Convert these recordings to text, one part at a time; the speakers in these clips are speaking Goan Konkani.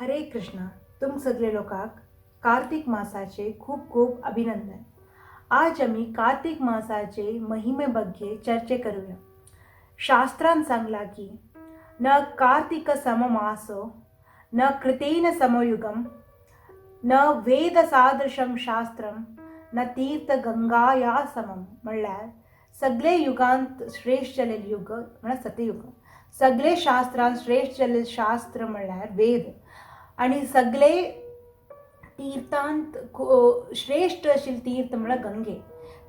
हरे कृष्णा. तुम सगळे लोकांक कार्तिक मासाचे खूब खूब अभिनंदन. आज आमी कार्तिक मासाचे महिमे ಬಗ್ಗೆ चर्चे करूया. शास्त्रान सांगला की न कार्तिक सममासो न कृतेन समयुगम न वेद सादृशं शास्त्रम न तीर्थ गंगाया समम. म्हणल्यार सगळे युगांत श्रेष्ठ जालेले युग म्हळ्यार सतयुग, सगळे शास्त्रांत श्रेष्ठ जाल्लें शास्त्र म्हणल्यार वेद आनी सगळे तीर्थांत श्रेष्ठ आशिल्लें तीर्थ म्हळ्यार गंगे.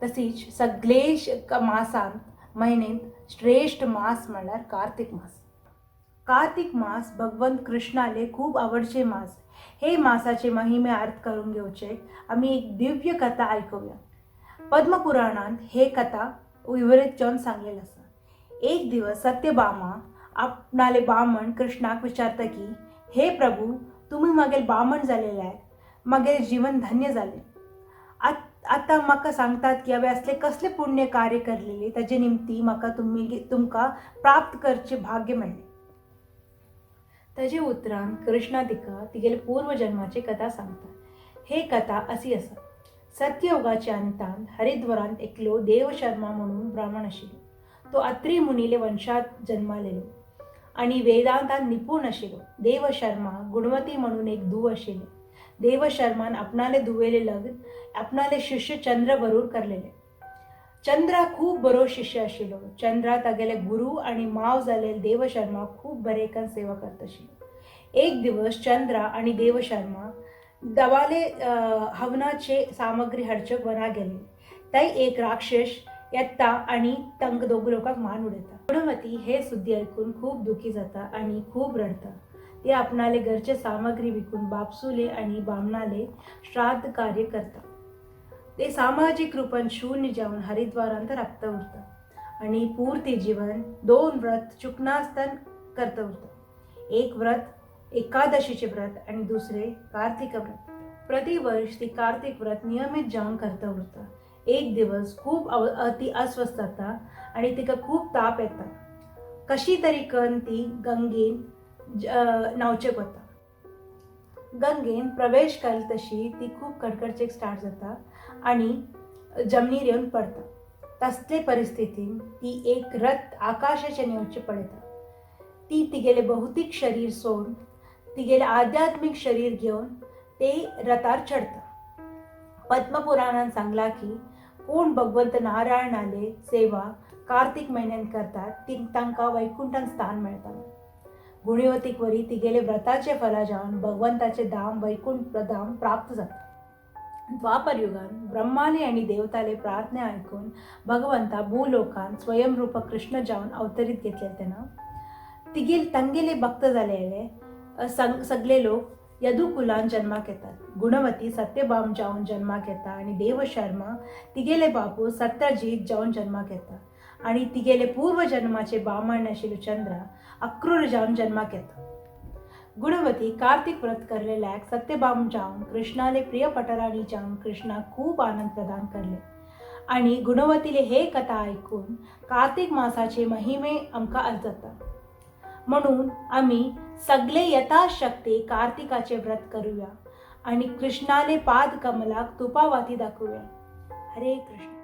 तशीच सगळे मासांत म्हयन्यांत श्रेष्ठ मास म्हणल्यार कार्तिक मास. कार्तिक मास भगवंत कृष्णाले खूब आवडचे मास. हे मासाचे महिमे अर्थ करून घेवचे आमी एक दिव्य कथा आयकुया. पद्मपुराणांत हे कथा विवरीत जावन सांगलेलें आसा. एक दिवस सत्यभामा आपणाले बामण कृष्णाक विचारता की हे प्रभू, तुमी मागेल बामण जालेले आहेत, मागेले जीवन धन्य जाले. आतां म्हाका सांगतात की हांवें असले कसले पुण्य कार्य करलेले ताजे निमती म्हाका तुमी तुमकां प्राप्त करचे भाग्य मेळ्ळें. ताजे उतरान कृष्णा तिका तिगेले पूर्वजन्माची कथा सांगता. हे कथा अशी आसा. सत्ययुगाच्या अंतांत हरिद्वारांत एकलो देवशर्मा म्हणून ब्राह्मण आशिल्लो. तो अत्री मुनीले वंशात जन्मालेलो आनी वेदांतांत निपूण आशिल्लो. देवशर्मा गुणवती म्हणून एक धूव आशिल्ले. देवशर्मान आपणाले धुवेले लग्न आपणाले शिष्य चंद्र बरोबर करलेले. चंद्रा खूब बरो शिष्य आशिल्लो. चंद्रा तागेले गुरु आनी माव जालेले देवशर्मा खूब बरेकन सेवा करत आशिल्लो. एक दिवस चंद्रा आनी देवशर्मा दवाले हवनाचे सामग्री हाडचे वना गेले. थंय एक राक्षस येता आनी तांकां दोग लोकांक मान उडयता. गुणवती हे सुद्दी आयकून खूब दुखी जाता आनी खूब रडता. ते आपणाले घरचे सामग्री विकून बापसुले आनी बामणाले श्राद्ध कार्य करता. ते सामाजिक रूपान शून्य जावन हरिद्वारांत राबता उरता आनी पुर्ती जीवन दोन व्रत चुकनासतना करता उरता. एक व्रत एकादशीचे व्रत आनी दुसरे कार्तिक व्रत. प्रतिवर्ष ती कार्तिक व्रत नियमित जावन करता उरता. एक दिवस खूब ती अस्वस्थ जाता आनी तिका खूब ताप येता. कशी तरी करून ती गंगेन न्हावचेक वता. गंगेन प्रवेश केल तशी ती खूब कडकडचेक स्टार्ट जाता आनी जमनीर येवन पडता. तसले परिस्थितीन ती एक रथ आकाशाचेर येवचे पळयता. ती तिगेले भौतीक शरीर सोडून तिगेले आध्यात्मीक शरीर घेवन ते रथार चडता. पद्मपुराणान सांगला की कोण भगवंत नारायणाले सेवा कार्तिक म्हयन्यान करतात ती तांकां वैकुंठान स्थान मेळटा. गुणवतीक वरी तिगेले व्रताचे फला जावन भगवंताचे धाम वैकुंठ धाम प्राप्त जाता. द्वापर युगान ब्रह्माले आनी देवताले प्रार्थना आयकून भगवंता भूलोकान स्वयंरूप कृष्ण जावन अवतरीत घेतले तेन्ना तिगेल तांगेले भक्त जालेले सगळे लोक यदुकुलान जन्माक येतात. गुणवती सत्यभाम जावन जन्माक येता आनी देवशर्मा तिगेले बापू सत्यजीत जावन जन्माक येता आनी तिगेले पूर्वजन्माचे बामण आशिल्लो चंद्रा अक्रूर जावन जन्माक येता. गुणवती कार्तिक व्रत करलेल्याक सत्यभाम जावन कृष्णाले प्रिय पटराणी जावन कृष्णाक खूब आनंद प्रदान करले आनी गुणवतीले हे कथा आयकून कार्तिक मासाचे महिमे आमकां अर्थ जाता. म्हणून आमी सगळे यथाशक्ती कार्तिकाचे व्रत करूया आनी कृष्णाले पाद कमलाक तुपावाती दाखोवया. हरे कृष्ण.